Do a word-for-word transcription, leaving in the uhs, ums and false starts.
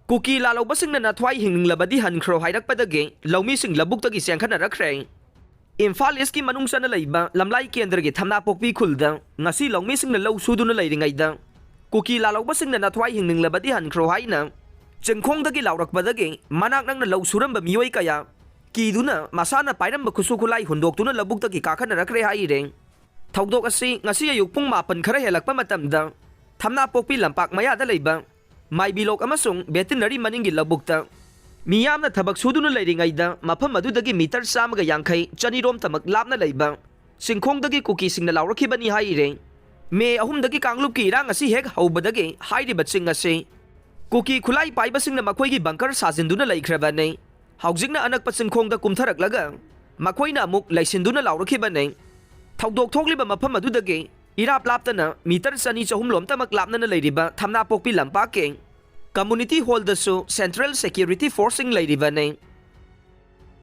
ꯀꯨꯀꯤ ꯂꯥꯜꯍꯧꯕꯁꯤꯡꯅ ꯅꯊ꯭ꯋꯥꯏ ꯍꯤꯡꯅꯤꯡꯂꯕꯗꯤ ꯍꯟꯈ꯭ꯔꯣ ꯍꯥꯏꯔꯛꯄꯗꯒꯤ ꯂꯧꯃꯤꯁꯤꯡ ꯂꯧꯕꯨꯛꯇꯒꯤ ꯆꯦꯟꯈꯠꯅꯔꯛꯈ꯭ꯔꯦ꯫ ꯏꯝꯐꯥꯜ ꯏꯁꯀꯤ ꯃꯅꯨꯡ ꯆꯟꯅ ꯂꯩꯕ ꯂꯝꯂꯥꯏ ꯀꯦꯟꯗ꯭ꯔꯒꯤ ꯊꯝꯅꯥꯄꯣꯛꯄꯤ ꯈꯨꯜꯗ ꯉꯁꯤ ꯂꯧꯃꯤꯁꯤꯡꯅ ꯂꯧ ꯁꯨꯗꯨꯅ ꯂꯩꯔꯤꯉꯩꯗ ꯀꯨꯀꯤ ꯂꯥꯜꯍꯧꯕꯁꯤꯡꯅ ꯅꯊ꯭ꯋꯥꯏ ꯍꯤꯡꯅꯤꯡꯂꯕꯗꯤ ꯍꯟꯈ꯭ꯔꯣ ꯍꯥꯏꯅ ꯆꯤꯡꯈꯣꯡꯗꯒꯤ ꯂꯥꯎꯔꯛꯄꯗꯒꯤ ꯃꯅꯥꯛ ꯅꯛꯅ ꯂꯧ ꯁꯨꯔꯝꯕ ꯃꯤꯑꯣꯏ ꯀꯌꯥ ꯀꯤꯗꯨꯅ ꯃꯁꯥꯅ ꯄꯥꯏꯔꯝꯕ ꯈꯨꯠꯁꯨ ꯈꯨꯠꯂꯥꯏ ꯍꯨꯟꯗꯣꯛꯇꯨꯅ ꯂꯧꯕꯨꯛꯇꯒꯤ ꯀꯥꯈꯠꯅꯔꯛꯈ꯭ꯔꯦ ꯍꯥꯏꯔꯦ꯫ ꯊꯧꯗꯣꯛ ꯑꯁꯤ ꯉꯁꯤ ꯑꯌꯨꯛ ꯄꯨꯡ ꯃꯥꯄꯟ ꯈꯔ ꯍꯦꯜꯂꯛꯄ ꯃꯇꯝꯗ ꯊꯝꯅꯥꯄꯣꯛꯄꯤ ꯂꯝꯄꯥꯛ ꯃꯌꯥꯗ ꯂꯩꯕ ꯃꯥꯏꯕꯤꯂꯣꯛ ꯑꯃꯁꯨꯡ ꯕꯦꯇꯤꯅꯔꯤ ꯃꯅꯤꯡꯒꯤ ꯂꯧꯕꯨꯛꯇ ꯃꯤꯌꯥꯝꯅ ꯊꯕꯛ ꯁꯨꯗꯨꯅ ꯂꯩꯔꯤꯉꯩꯗ ꯃꯐꯝ ꯑꯗꯨꯗꯒꯤ ꯃꯤꯇꯔ ꯆꯥꯝꯃꯒ ꯌꯥꯡꯈꯩ ꯆꯅꯤꯔꯣꯝꯇꯃꯛ ꯂꯥꯞꯅ ꯂꯩꯕ ꯆꯤꯡꯈꯣꯡꯗꯒꯤ ꯀꯨꯀꯤꯁꯤꯡꯅ ꯂꯥꯎꯔꯛꯈꯤꯕꯅꯤ ꯍꯥꯏꯔꯦ꯫ ꯃꯦ ꯑꯍꯨꯝꯗꯒꯤ ꯀꯥꯡꯂꯨꯞꯀꯤ ꯏꯔꯥꯡ ꯑꯁꯤ ꯍꯦꯛ ꯍꯧꯕꯗꯒꯤ ꯍꯥꯏꯔꯤꯕ ꯆꯤꯡ ꯑꯁꯤ ꯀꯨꯀꯤ ꯈꯨꯠꯂꯥꯏ ꯄꯥꯏꯕꯁꯤꯡꯅ ꯃꯈꯣꯏꯒꯤ ꯕꯪꯀꯔ ꯁꯥꯖꯤꯟꯗꯨꯅ ꯂꯩꯈ꯭ꯔꯕꯅꯤ꯫ ꯍꯧꯖꯤꯛꯅ ꯑꯅꯛꯄ ꯆꯤꯡꯈꯣꯡꯗ ꯀꯨꯝꯊꯔꯛꯂꯒ ꯃꯈꯣꯏꯅ ꯑꯃꯨꯛ ꯂꯩꯁꯤꯟꯗꯨꯅ ꯂꯥꯎꯔꯛꯈꯤꯕꯅꯤ꯫ ꯊꯧꯗꯣꯛ ꯊꯣꯛꯂꯤꯕ ꯃꯐꯝ ꯑꯗꯨꯗꯒꯤ ꯏꯔꯥꯞ ꯂꯥꯞꯇꯅ ꯃꯤꯇꯔ ꯆꯅꯤ ꯆꯍꯨꯝ ꯂꯣꯝꯇꯃꯛ ꯂꯥꯞꯅꯅ ꯂꯩꯔꯤꯕ ꯊꯝꯅꯥꯄꯣꯛꯄꯤ ꯂꯝꯄꯥꯛꯀꯤ ꯀꯝꯃꯨꯅꯤꯇꯤ ꯍꯣꯜꯗꯁꯨ ꯁꯦꯟꯇ꯭ꯔꯦꯜ ꯁꯦꯀ꯭ꯌꯨꯔꯤꯇꯤ ꯐꯣꯔꯁꯁꯤꯡ ꯂꯩꯔꯤꯕꯅꯤ꯫